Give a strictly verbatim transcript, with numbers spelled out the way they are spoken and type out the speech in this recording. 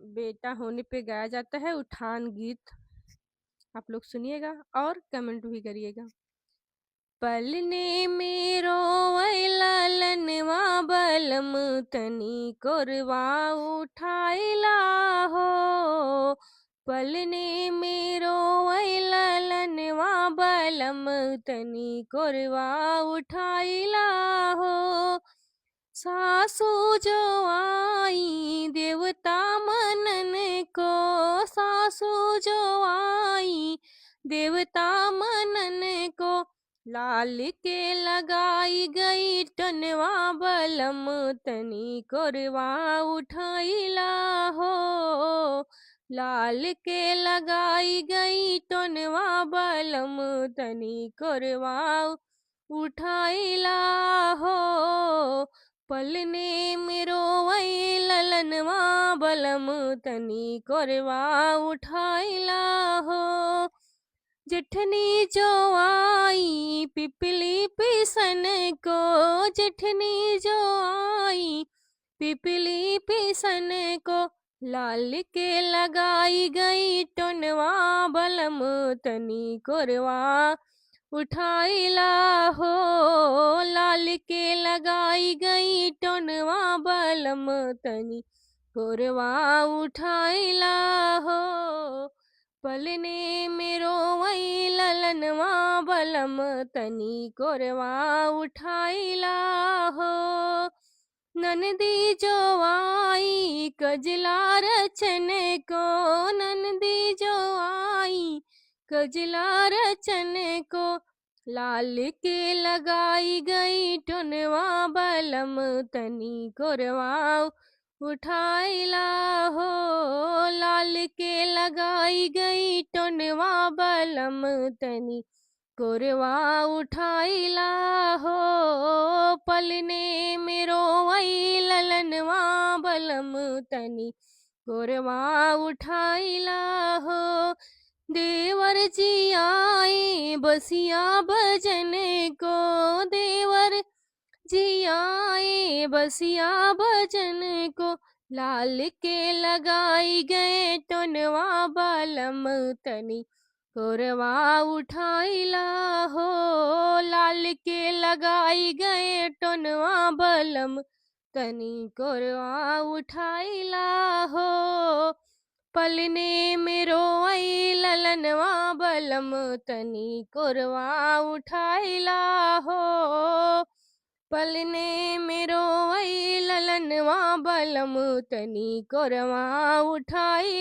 बेटा होने पे गाया जाता है उठान गीत। आप लोग सुनिएगा और comment भी करिएगा। पलने में रोवे ललनवा बलम तनी कोरवा उठाइला हो। पलने में रोवे ललनवा बलम तनी कोरवा उठाइला हो। सासू जो आई देवता मनन को, सासू जो आई देवता मनन को, लाल के लगाई गई टोनवा बलम तनी कोरवा उठाइला हो। लाल के लगाई गई टोनवा बलम तनी कोरवा उठाइला हो। पलने में रोवई ललनवा बलम तनी कोरवा उठाइला हो। जेठनी जो आई पिपली पीसन को, जेठनी जो आई पिपली पीसन को, लाल के लगाई गई टोनवा बलम तनी कोरवा उठाइला हो। लाल के लगाई गई टोनवा बलम तनी कोरवा उठाइला हो। पलने में रोवई ललनवा बलम तनी कोरवा उठाइला हो। ननदी जो आई कजला रचन को, ननदी जो आई कजला रचन को, लाल के लगाई गई टोनवा बलम तनी कोरवा उठाइला हो। लाल के लगाई गई टोनवा बलम तनी कोरवा उठाइला हो। पलने में रोवई ललनवा बलम तनी कोरवा उठाइला हो। देवर जी आए बसिया भजन को, देवर जी आए बसिया भजन को, लाल के लगाई गए टोनवा बलम तनी कोरवा उठाइला हो। लाल के लगाई गए टोनवा बलम तनी कोरवा उठाइला हो। पलने में रोवई ललनवा बलम तनी कोरवा उठाइला हो। पलने में रोवई ललनवा बलम तनी कोरवा उठाई